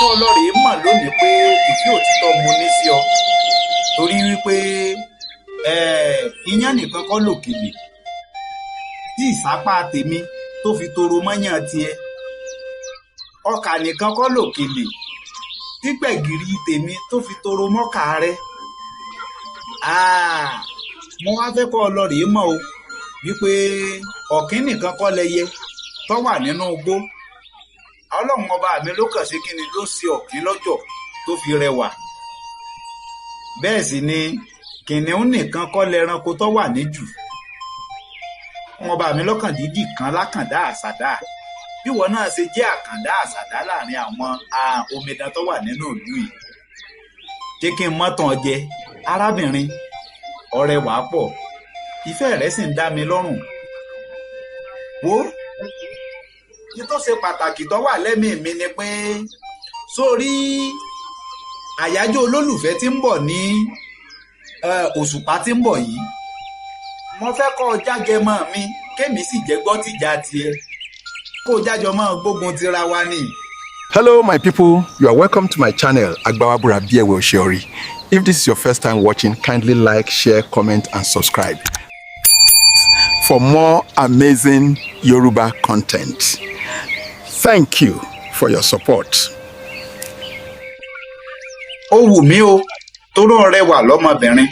kọ́ ọ lọ rèé mọ̀ lónìí pé ìfẹ́ òtítọ́ mo ní sí ọ, torí wípé iyán nìkan kọ́ lòkèlè tí ìsápá tèmi tó fi toro mọ́yán tiẹ̀, ọkà nìkan kọ́ lòkèlè tí gbẹ̀gìrì tèmi tó fi toro mọ́kà rẹ. Mo wá fẹ́ kọ́ ọ lọ rèé mọ̀ o wípé ọ̀kín nìkan kọ́ lẹyẹ tó wà nínú igbó. Ọlọ́run ọba mi ló kàn sí kíni ló ṣe ọ̀kín lọ́jọ̀ tó fi rẹwà. Bẹ́ẹ̀ sì ni kìnìún nìkan kọ́ lẹranko tó wà níjù. Ọlọ́run ọba mi lọ́kàn dídì kan lákàndá àsàdá. Bí ìwọ náà ṣe jẹ́ àkàndá àsàdá láàrin àwọn omidan tó wà nínú ìlú yìí. Jẹ́ kí n mọ́tàn jẹ, arábìnrin, ọrẹwà pọ̀, ìfẹ́ rẹ sì ń dá mi lọ́rùn. Wo, ní tó ṣe pàtàkì tó wà lẹ́mìí mi ni pé sórí àyájọ́ olólùfẹ́ tí ń bọ̀ ní òṣùpá tí ń bọ̀ yìí, mo fẹ́ kọ́ ọ jágẹmọ́ mi kémi sì jẹ́ gbọ́ tìjà tiẹ̀, kó o jájọ mọ́ gbógun tira wa ni. Hello, my people. You are welcome to my channel, Agbawabura Biewe Oshiori. If this is your first time watching, kindly like, share, comment, and subscribe for more amazing Yoruba content. Thank you for your support. Ó wù mí o, toró rẹwà lọ́mọbìnrin,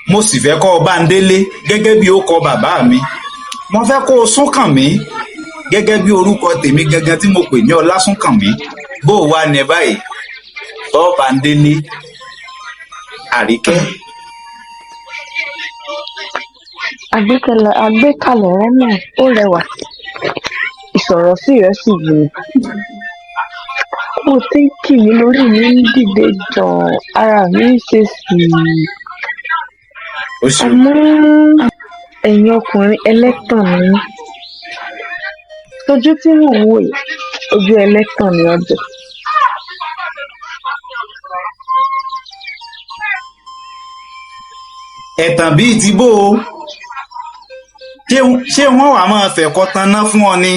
mo sì fẹ́ kọ́ ọ bá ń délé gẹ́gẹ́ bí ó kọ bàbá mi. Mo fẹ́ kó o súnkàn mí gẹ́gẹ́ bí orúkọ tèmi gangan tí mo pè ní Ọlásúnkànmí. Bó o wà ní báyìí tọ́ bá ń délé, Àríkẹ́. Àgbékalẹ̀ rẹ náà ó rẹwà, ìsọ̀rọ̀sí rẹ sì wuni. Bó o ti ń kì mí lórí mi ń dìde jàn, ara mi ń ṣe sìí. O ṣeun. Àmọ́ ẹ̀yin ọkùnrin ẹlẹ́tàn ni yín. Ojú tí mò ń wò yìí, ojú ẹlẹ́tàn ni ó jẹ́. Ẹ̀tàn bíi ti bó o, ṣé wọ́n wàá máa fẹ̀kọ́ tanná fún ọ ni,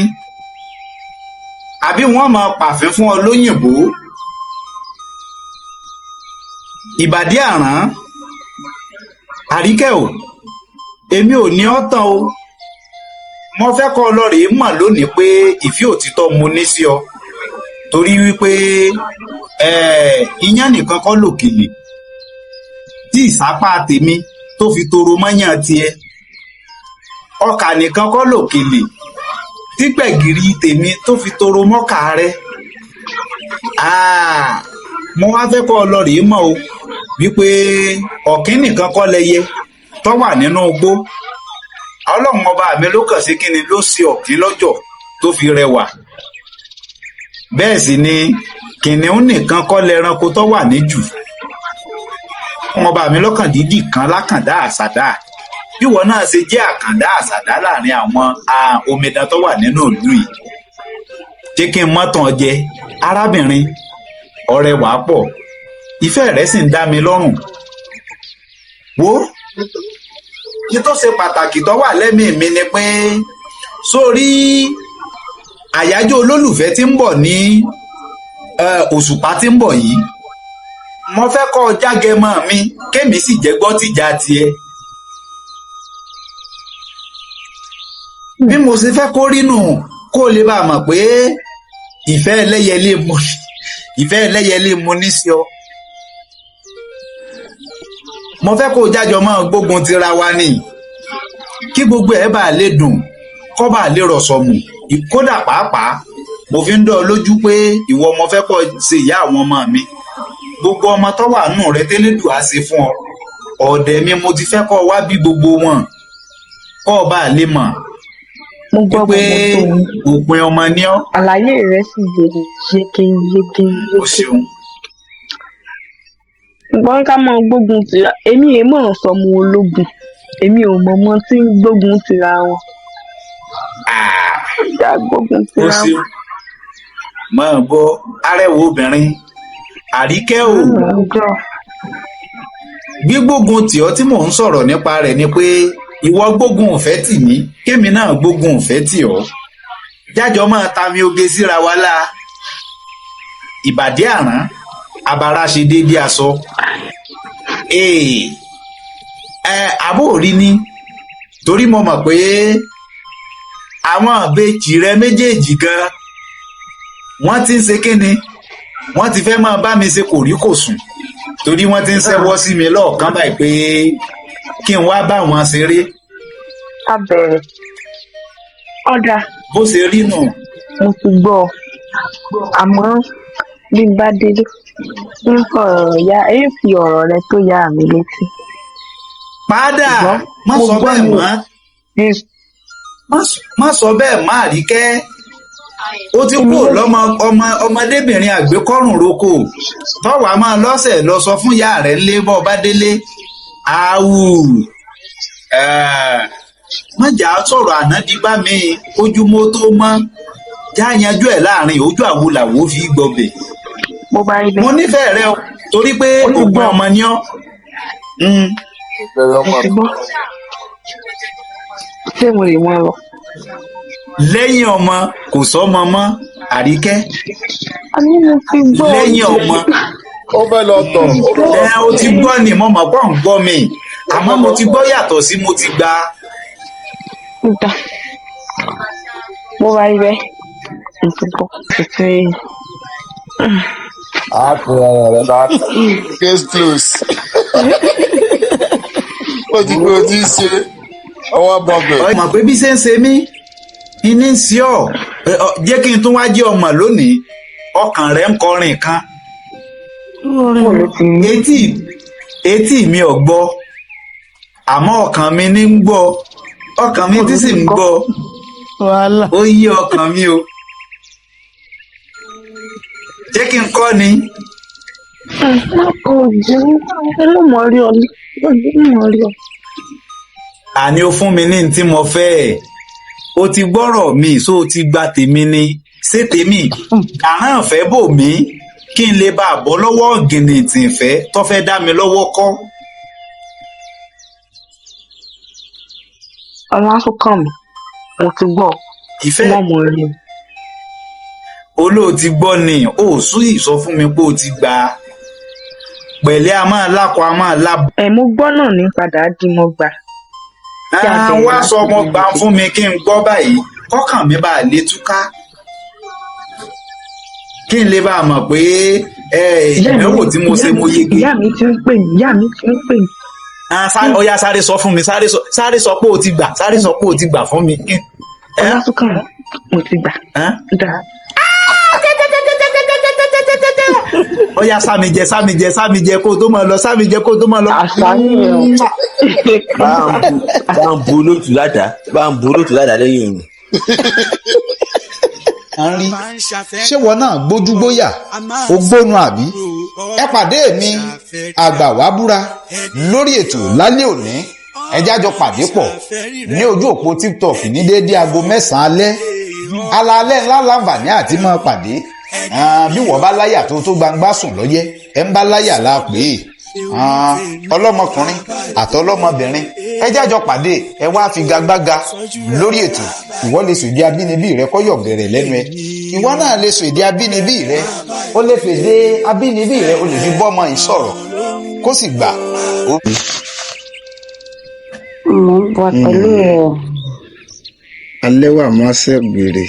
àbí wọ́n máa pàfẹ́ fún ọ lóyìnbó? Ìbàdí àrán, Àríkẹ́ o, èmi ò ní ọ́ tán o. Mo fẹ́ kọ́ ọ lọ rèé mọ̀ lónìí pé ìfẹ́ òtítọ́ mo ní sí ọ, torí wípé iyán nìkan kọ́ lòkèlè tí ìsápá tèmi tó fi toro mọ́yán tiẹ̀, ọkà nìkan kọ́ lòkèlè tí gbẹ̀gìrì tèmi tó fi toro mọ́kà rẹ. Mo wá fẹ́ kọ́ ọ lọ rèé mọ̀ o wípé ọ̀kín nìkan kọ́ lẹyẹ tó wà nínú igbó. Ọlọ́run ọba mi ló kàn sí kíni ló ṣe ọ̀kín lọ́jọ̀ tó fi rẹwà. Bẹ́ẹ̀ sì ni kìnìún nìkan kọ́ lẹranko tó wà níjù. Ọlọ́run ọba mi lọ́kàn dídì kan lákàndá àsàdá. Bí ìwọ náà ṣe jẹ́ àkàndá àsàdá láàrin àwọn omidan tó wà nínú ìlú yìí. Jẹ́ kí n mọ́tàn jẹ, arábìnrin, ọrẹwà pọ̀, ìfẹ́ rẹ sì ń dá mi lọ́rùn. Wo, ní tó ṣe pàtàkì tó wà lẹ́mìí mi ni pé sórí àyájọ́ olólùfẹ́ tí ń bọ̀ ní òṣùpá tí ń bọ̀ yìí, mo fẹ́ kọ́ ọ jágẹmọ́ mi kémi sì jẹ́ gbọ́ tìjà tiẹ̀. Bí mo ṣe fẹ́ kó rí nù, kó o lè bá a mọ̀ pé ìfẹ́ ẹlẹ́yẹlé mo, ìfẹ́ ẹlẹ́yẹlé mo ní sí ọ. Mo fẹ́ kó o jájọ máa gbógun tira wa ni, kí gbogbo ẹ̀ bá lè dùn, kó bá lè rọ̀sọ̀mù. Kódà pàápàá mo fi ń dán ọ lójú pé ìwọ mo fẹ́ kó ṣe ìyá àwọn ọmọ mi. Gbogbo ọmọ tó wà nù rẹ tẹ́lẹ̀dùn á ṣe fún ọ. Ọ̀dẹ̀ mi mo ti fẹ́ kó wá bí gbogbo wọn, kó o bá lè mọ̀ Mo gbọ́ wípé gbogbo tó wí. òpin ọmọ ni ọ́. Àlàyé rẹ sì yé mi yékéyéké. O ṣeun. Ṣùgbọ́n ká máa gbógun tira, èmi èé mọ̀ sọmọ ológun, èmi ò mọ̀ mọ́ tí ń gbógun tira wọn. Ìjà gbógun O tira ṣeun. wọn. Máa gbọ́, arẹwà obìnrin, Àríkẹ́ o. Ọjọ́. Gbígbógun tì ọ́ tí mò ń sọ̀rọ̀ nípa rẹ̀ ni pé ìwọ gbógun òfẹ́ tì mí, kémi náà gbógun òfẹ́ tì ọ́. Jájọ máa ta mi oge síra wa lá. Ìbàdí àrán abara ṣe déédéé aṣọ. Ee, ẹ àbó rí ni, torí mo mọ̀ pé àwọn ìbejì rẹ méjèèjì gan wọ́n ti ń ṣe kíni, wọ́n ti fẹ́ máa bá mi ṣe kòríkòsùn, torí wọ́n ti ń ṣẹ́wọ́ sí mi lọ́ọ̀kan báyìí pé kí n wá bá wọn ṣeré. A bẹ̀rẹ̀. Ọ̀dà. Bó ṣe rí nù. Mo ti gbọ́ ọ, àmọ́ bí n bá délé, ń fọ̀rọ̀ ya, ń fi ọ̀rọ̀ rẹ tó yá mi létí. Padà. Ṣùgbọ́n má mo sọ gbọ́ bẹ́ẹ̀ mi ò mọ́. Má sọ bẹ́ẹ̀ mọ́, Àríkẹ́. Ó ti Èmi kúrò ló lọ́mọ ọmọ ọmọdébìnrin àgbékọ́rùn roko tọ́wọ́ a máa lọ́sẹ̀ lọ sọ fún ìyá rẹ̀ ńlé bọ́ bá délé. Áwù, má jà á sọ̀rọ̀ àná di bá mi ojúmọ́ tó mọ́, já yanjú ẹ̀ láàrin ojú àwo làwo fi gbọbẹ̀. Bó bá rí Mo bẹ́ẹ̀. nífẹ̀ẹ́ rẹ o, torí pé Mo ti ògùn gbọ́. ọmọ ni ọ́. Bẹ̀rẹ̀ Mo ọmọ ti gbọ́. Ṣé mo lè mọ́ lọ? Lẹ́yìn ọmọ kò sọ́mọ mọ́, Àríkẹ́. A ní mo ti gbọ́. Lẹ́yìn ọmọ. Ó fẹ́ lọ tọ̀, ó fẹ́ lọ Ẹ o ti gbọ́ ni, mo mọ̀ pọ̀ ń gbọ́ mi, àmọ́ mo ti gbọ́ yàtọ̀ sí mo ti gba. Dà. Bó bá rí bẹ́ẹ̀, mo ti gbọ́. Tètè. Á pè ara rẹ̀ láti case close. Ó ti pé o ti ń ṣe ọwọ́ bọ̀bẹ̀. Ọ mọ̀ pé bí ṣe ń ṣe mí iní ń ṣe ọ́. Ẹ, ọ, jẹ́ kí n tún wá jẹ́ ọmọ lónìí, ọkàn rẹ̀ ń kọrin kan. Bó ló ti rí? Etí mi ò gbọ́, àmọ́ ọkàn mi ní ń gbọ́, ọkàn mi Bó tí ló sì ti ń kọ́? gbọ́. Wàhálà. Ó yí ọkàn mi o, jẹ́ kí n kọ́ ni. Má kọ ojú, ẹ ló mọ̀ rí ọ ní. Ẹ mọ̀ rí ọ. Àní o fún mi ní ní tí mo fẹ́ ẹ̀, o ti gbọ́rọ̀ mi, so o ti gba tèmi ni, ṣé tèmi àrán ìfẹ́ bò mí kí n lè bá a bọ́ lọ́wọ́ gìnìtì ìfẹ́ tó fẹ́ dá mi lọ́wọ́ kọ́. Ọlásùnkànmí, mo ti gbọ́. Ìfẹ́. Má mọ̀ rí ọ. Olóò ti gbọ́ ni, ó sún ìsọ fún mi pé o ti gbà á pẹ̀lẹ́, a máa lákọ, a máa lábọ̀. Ẹ̀ mo gbọ́ náà ní padà di mo gbà. Kí a bẹ̀rẹ̀ Wá láti sọ ọmọ ibi gbà fún mi kí n gbọ́ báyìí, kọ́kàn mi bá lè túká, kí n lè bá a mọ̀ pé ẹ, Ìyá mi ìdánwò tí mo ṣe, mo yege. Ìyá mi ti ń pè mí, ìyá mi ti ń pè mí. Ah, ọya sáré sọ fún mi, sáré sọ pé o ti gbà, sáré sọ pé o ti gbà fún mi. Ẹ. Ọlásùnkànmí, mo ti gbà. Ẹ? Dà. Ọya sámi jẹ, sámi jẹ, sámi jẹ kó o tó máa lọ, sámi jẹ kó o tó máa lọ. Àṣà nìyẹn o. Bá ń bu olóòtú ládàá, bá ń bu olóòtú ládàá lẹ́yìn òrùn. À ń rí, ṣé wọn náà gbójúgbóyà ó gbónu àbí? Ẹ pàdé mi àgbà wá búra lórí ètò lálẹ́ òní. Ẹ jájọ pàdé pọ̀ ní ojú òpó TikTok ní déédéé aago 9 alẹ́. Alaalẹ́ ńlá láǹfààní àti máa pàdé. Ah, bí wọ́n bá láyà tó tó gbangba sùn lọ́yẹ́, ẹ ń bá láyà la pè é. Ah, ọlọ́mọkùnrin àtọlọ́mọbìnrin, ẹ jájọ pàdé, ẹ wá figagbága lórí ètò. Ìwọ lè sọ èdè abínibí rẹ kọ́yọ̀ gẹ̀rẹ̀ lẹ́nu ẹ, ìwọ náà lè sọ èdè abínibí rẹ, ó lè fèdè abínibí rẹ, ó lè fi bọ́mọ ìsọ̀rọ̀ kó sì gbà ó. Mo ń wà pẹ̀lú rẹ̀ o. Alẹ́wà má ṣègbèrè,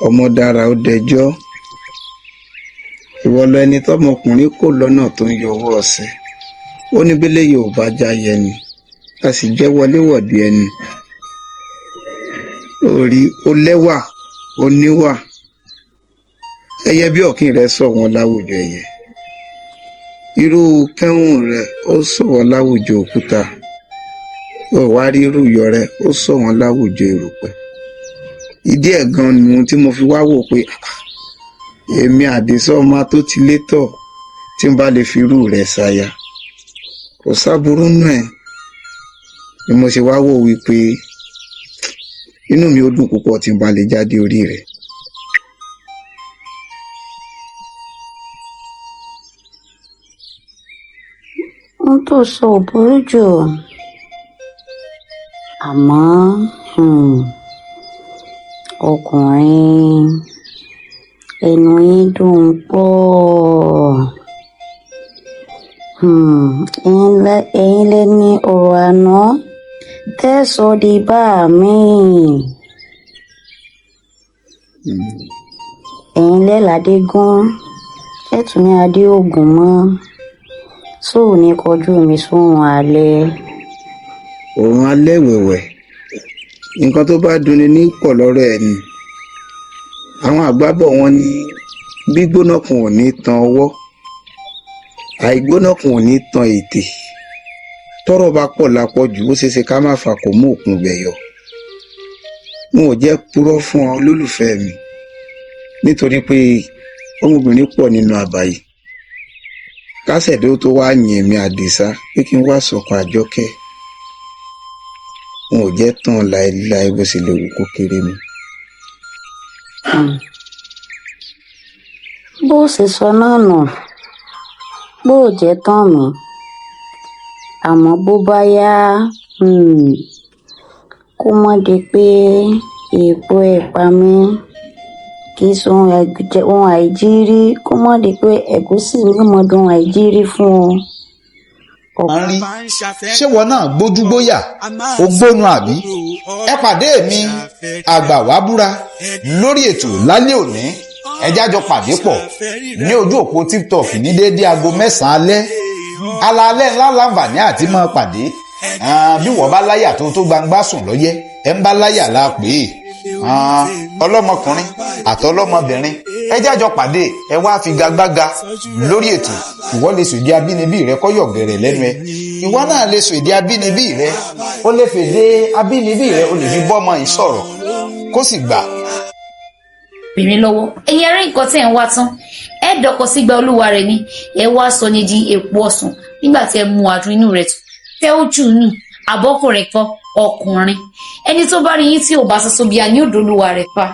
ọmọ dára ó dẹjọ́. Ìwọ lọ ẹni tọmọkùnrin kò lọ́nà tó ń yọwọ́ ọ̀sẹ̀. Ó ní bílẹ̀ Yorùbá jáyẹ ni, a sì jẹ́ wọléwọ̀de ẹni. Orí ó lẹ́wà, ó níwà. Ẹyẹ bí ọ̀kín rẹ̀ sọ wọn láwùjọ ẹyẹ. Irú kẹ́hùn rẹ̀ ó sọ wọn láwùjọ òkúta. Ó wá rí irú iyọ̀ rẹ̀ ó sọ wọn láwùjọ erùpẹ̀. Ìdí ẹ̀ gan ni ohun tí mo fi wá wò pé èmi Àdìsá ọmọ tó ti létọ̀ tí n bá lè fi irú rẹ̀ ṣaya. Kò sáburú nù ẹ̀ ni mo ṣe wá wò wípé inú mi ó dùn púpọ̀ tí n bá lè jáde orí rẹ̀. Ohun tó sọ ò burú jù o. Àmọ́ ọkùnrin Ẹnu yín dùn pọ̀. Ẹ̀yin lẹ ní ọ̀rọ̀ àná tẹ́ sọ di bá mi. Ẹ̀yin lẹ́làdé gún ẹ̀ tún ní adé ògùn mọ́ sóò ní kọjú mi sóhun alẹ́. Òun alẹ́ wẹ̀wẹ̀, nǹkan tó bá dunni ní pọ̀ lọ́rọ̀ ẹ̀ ni. Àwọn àgbà bọ̀ wọ́n ní gbígbóná kan ò ní tan ọwọ́, àìgbóná kan ò ní tan ètè. Tọ́rọ̀ bá pọ̀ lápọ̀jù, ó ṣeéṣe ká má fa kò mú òkun bẹ̀ yọ. N ò jẹ́ purọ́ fún ọ olólùfẹ́ mi, nítorí pé ọmọbìnrin pọ̀ nínú àbá yìí. Kásẹ̀dé tó wá yìn mí Àdìsá pé kí n wá sọ̀kọ̀ Àjọkẹ́, n ò jẹ́ tán láéláé bó ṣe lè wù kó kéré mi. Bó ṣe sọ náà nù, bó jẹ́ tán mi, àmọ́ bó bá yá, kó mọ́ di pé èèpo ẹ̀pà mi kì í ṣe ohun àìjírí, kó mọ́ di pé ẹ̀gúsí mi mọ́ di ohun àìjírí fún ọ. Ń rí ṣé wọn náà gbójúgbóyà ó gbónu àbí? Ẹ pàdé mi àgbà wá búra lórí ètò lálẹ́ òní. Ẹ jájọ pàdé pọ̀ ní ojú òpó TikTok ní déédéé aago 9 alẹ́. Alaalẹ́ ńlá láǹfààní àti máa pàdé. Bí wọ́n bá láyà tó tó gbangba sùn lọ́yẹ́, ẹ ń bá láyà la pè é. Ọlọ́mọkùnrin àtọlọ́mọbìnrin, ẹ jájọ pàdé, ẹ wá figagbága lórí ètò. Ìwọ lè sọ èdè abínibí rẹ kọ́ yọ̀gẹ̀rẹ̀ lẹ́nu ẹ. Ìwọ náà lè sọ èdè abínibí rẹ, ó lè fèdè abínibí rẹ, ó lè fi bọ́mọ yìí sọ̀rọ̀ kó sì gbà. Obìnrin lọ́wọ́ ẹ̀yin ará, nǹkan tẹ̀ ń wá tán, ẹ dọkọ sígbà olúwa rẹ̀ ni ẹ wá sọ ní di èpo ọ̀sán nígbà tí ẹ mú adùn inú rẹ̀ tẹ́ ó jù nù. Àbọ́kùnrin kan, ọkùnrin ẹni tó bá rí yín tí ò bá sọ sóbi àní òdòlúwa rẹ̀ pa.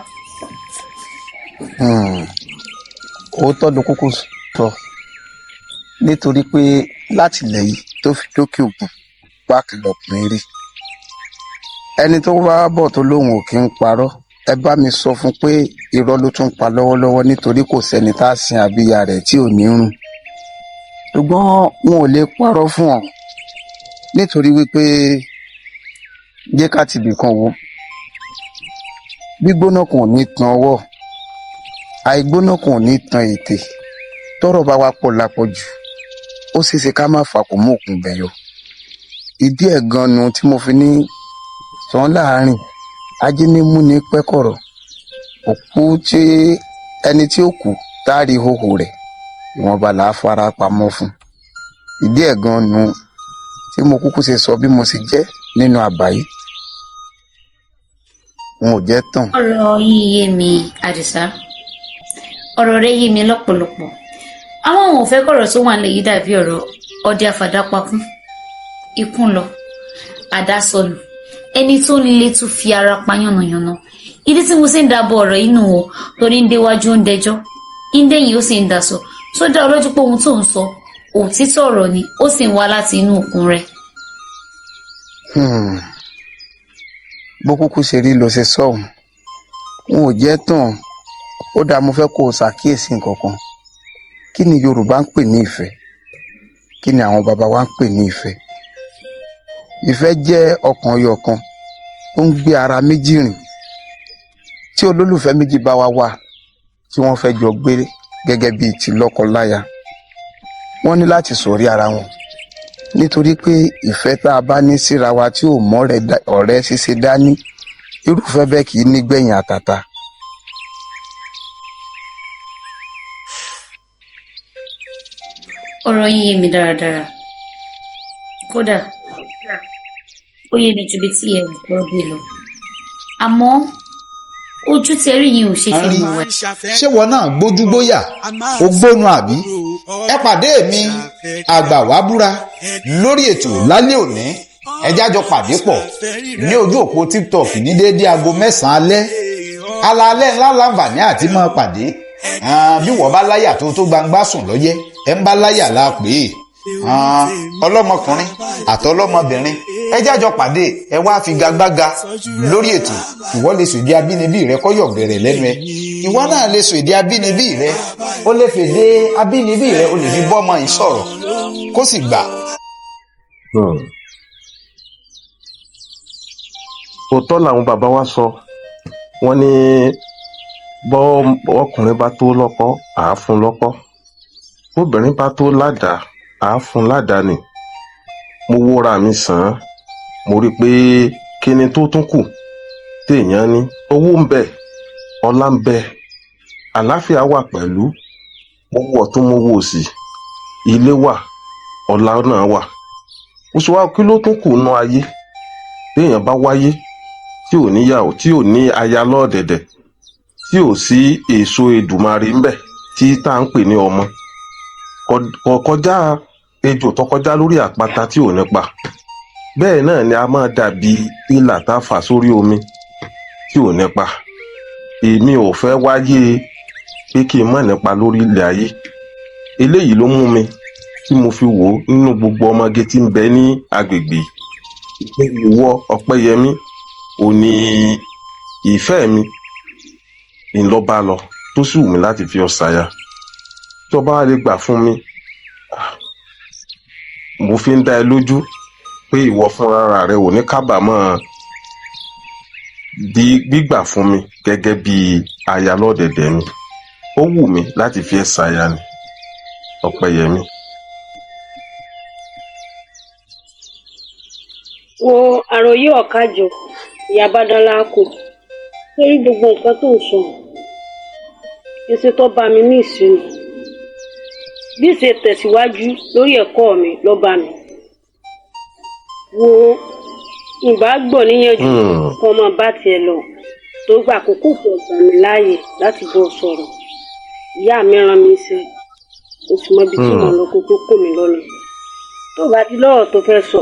Òótọ́ ló kúkú sọ, nítorí pé láti ilẹ̀ yìí tó fi dókè òkun, páàkì lọkùnrin rí. Ẹni tó bá bọ̀ tó lóun ò kí ń parọ́, ẹ bá mi sọ fún pé irọ́ ló tún pa lọ́wọ́lọ́wọ́, nítorí kò sẹ́ni tá a sin àbíyá rẹ̀ tí ò ní rùn. Ṣùgbọ́n wọn ò lè parọ́ fún ọ, nítorí wípé jẹ́ ká tibì kan wò, gbígbóná kan ò ní tan ọwọ́, àìgbóná kan ò ní tan ètè. Tọ́rọ̀ bá wá pọ̀ lápọ̀jù, ó ṣeéṣe ká má fà kó mú òkun bẹ̀yọ. Ìdí ẹ̀ gan-an tí mo fi ní sàn láàrin ajé ní mú ní pẹ́kọ̀rọ̀ òkú tí ẹni tí ó kú tá a rí ìhòhò rẹ̀, ìwọ̀nba là á fara pamọ́ fún. Ìdí ẹ̀ gan-an tí mo kúkú ṣe sọ bí mo ṣe jẹ́ nínú àbá yìí, n ò jẹ́ tán. Ọ̀rọ̀ yìí yé mi, Àdìsá. Ọ̀rọ̀ rẹ yé mi lọ́pọ̀lọpọ̀. Àwọn òun ò fẹ́ kọ̀rọ̀ tó wà nílẹ̀ yìí dàbí ọ̀rọ̀ ọdẹ àfàdápakún. Ikún lọ, àdá sọnù, ẹni tó ń le tún fi ara pa yánnayànna. Ìdí tí mo sì ń dábọ̀ ọ̀rọ̀ inú o, torí ń déwájú ń dẹjọ́, ń dẹ̀yìn ó sì ń dasọ. Tó dá ọ lójú pé ohun tó ń sọ òtítọ́ ọ̀rọ̀ ni, ó sì ń wá láti inú òkun rẹ̀? Bó kúkú ṣe rí ló ṣe sọ̀hún, n ò jẹ́ tán. Ó dáa, mo fẹ́ kó o ṣàkíyèsí nǹkan kan. Kí ni Yorùbá ń pè ní ìfẹ́? Kí ni àwọn baba wa ń pè ní ìfẹ́? Ìfẹ́ jẹ́ ọkàn ọyọ kan tó ń gbé ara méjì rìn. Tí olólùfẹ́ méjì bá wá wà tí wọ́n fẹ́ jọ gbé gẹ́gẹ́ bíi ti lọ́kọ-láya, wọ́n ní láti sọ̀rí ara wọn, nítorí pé ìfẹ́ tá a bá ní síra wa tí ò mọ́ ọ̀rẹ́ ṣíṣe dání, irúfẹ́ bẹ́ẹ̀ kì í nígbẹ̀yìn àtàtà. Ọ̀rọ̀ yín yé mi dáradára. Kódà ó yé mi ju ibi tí ẹ rò pé ó dé lọ, àmọ́ ojú tí ẹ rí yìí ò ṣe fi mọ̀ wẹ́. Ṣé wọn náà gbójúgbóyà ó gbónu àbí? Ẹ pàdé mi àgbà wá búra lórí ètò lálẹ́ òní. Ẹ jájọ pàdé pọ̀ ní ojú òpó TikTok ní déédéé aago 9 alẹ́. Alaalẹ́ ńlá láǹfààní àti máa pàdé. Bí wọ́n bá láyà tó tó gbangba sùn lọ́yẹ́, ẹ ń bá láyà la pè é. Ọlọ́mọkùnrin àtọlọ́mọbìnrin, ẹ jájọ pàdé, ẹ wá figagbága lórí ètò. Ìwọ lè sọ èdè abínibí rẹ kọ́ yọ̀gẹ̀rẹ̀ lẹ́nu ẹ. Ìwọ náà lè sọ èdè abínibí rẹ, ó lè fèdè abínibí rẹ, ó lè fi bọ́mọ yìí sọ̀rọ̀ kó sì gbà. Òótọ́ làwọn bàbá wa sọ, wọ́n ní bọ́ ọkùnrin bá tó lọ́kọ, àá fún lọ́kọ, bóbìnrin bá tó ládàá, àá fún ládàá ni. Mo wóra mi sàn án, mo rí i pé kíni tó tún kù téèyàn ní? Owó ń bẹ, ọlá ń bẹ, àlàáfíà wà pẹ̀lú. Mo wo ọ̀tún, mo wo òsì, ilé wà, ọlá náà wà. Ó sọ wá, kí ló tún kù nú ayé téèyàn bá wáyé tí ò níyàwó, tí ò ní aya lọ́ọ̀dẹ̀dẹ̀, tí ò sí èso Èdùmàrè ńbẹ tí tá à ń pè ní ọmọ? Kò kọjá ejò tó kọjá lórí àpáta tí ò nípa. Bẹ́ẹ̀ náà ni a máa dàbí ìlà tá a fà sórí omi tí ò nípa. Èmi ò fẹ́ wáyé pé kí n má nípa lórí ilẹ̀ ayé. Eléyìí ló mú mi tí mo fi wò ó nínú gbogbo ọmọge tí ń bẹ ní agbègbè yìí pé ìwọ Ọpẹ́yẹmí ò ní ìfẹ́ mi ńlọba lọ, tó sì wù mí láti fi ọ ṣàyà. Tó bá lè gbà fún mi, mo fi ń dá ẹ lójú pé ìwọ fúnra rẹ ò ní kábàámọ̀ di gbígbà fún mi gẹ́gẹ́ bí aya lọ́dẹ̀dẹ̀ mi. Ó wù mí láti fi ẹ́ ṣaya ni, Ọpẹ́yẹmí. Wo àròyé ọ̀kájọ ìyá bádọ́lá kù lórí gbogbo nǹkan tó ń sọ èsì tó bá mi ní ìsinmi bí ṣe tẹ̀síwájú lórí ẹ̀kọ́ mi ló bá mi. Wo ìbá gbọ́ níyànjú kó máa bá tiẹ̀ lọ, tó gbà àkókò kò gbà mí láàyè láti bọ́ sọ̀rọ̀. Ìyá mi rán mi sí oṣù mọ́bi tí mo lọ kó tó kò mí lọ́nà. Tó bá ti lọ́rọ̀ tó fẹ́ sọ,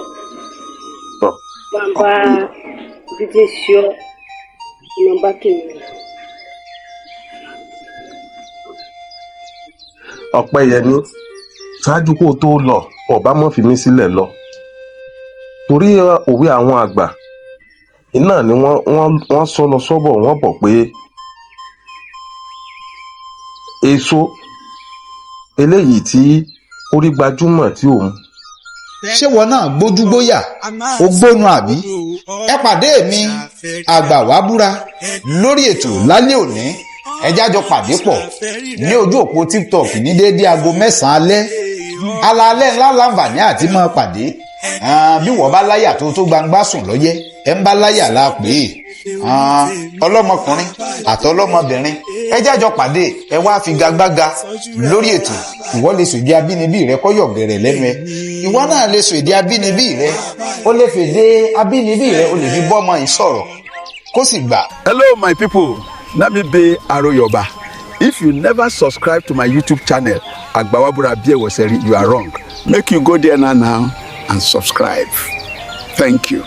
bàbá ibi tí ń ṣe ọ́ ìmọ̀ bá tèmi lọ. Ọpẹ́yẹmí, ṣáájú kó o tó lọ, ọba mọ́ fi mí sílẹ̀ lọ, torí òwe àwọn àgbà iná ni wọ́n sọ lọ sọ́bọ̀, wọ́n bọ̀ pé èso eléyìí tí orí gbajúmọ̀ tí òun. Ṣé wọn náà gbójúgbóyà ó gbónu àbí? Ẹ pàdé mi àgbà wá búra lórí ètò lálẹ́ òní. Ẹ jájọ pàdé pọ̀ ní ojú òpó TikTok ní déédéé aago 9 alẹ́. Alaalẹ́ ńlá láǹfààní àti máa pàdé. Bí wọ́n bá láyà tó tó gbangba sùn lọ́yẹ́, ẹ ń bá láyà la pè é. Ọlọ́mọkùnrin àtọlọ́mọbìnrin, ẹ jájọ pàdé, ẹ wá figagbága lórí ètò. Ìwọ lè sọ èdè abínibí rẹ kọ́ yọ̀gẹ̀rẹ̀ lẹ́nu ẹ. Ìwọ náà lè sọ èdè abínibí rẹ, ó lè fèdè abínibí rẹ, ó lè fi bọ́mọ yìí sọ̀rọ̀ kó sì gbà. Hello my people, na me be Aroyoba. If you never subscribe to my YouTube channel, Agbawabura Biewoseri, you are wrong. Make you go there now and subscribe. Thank you.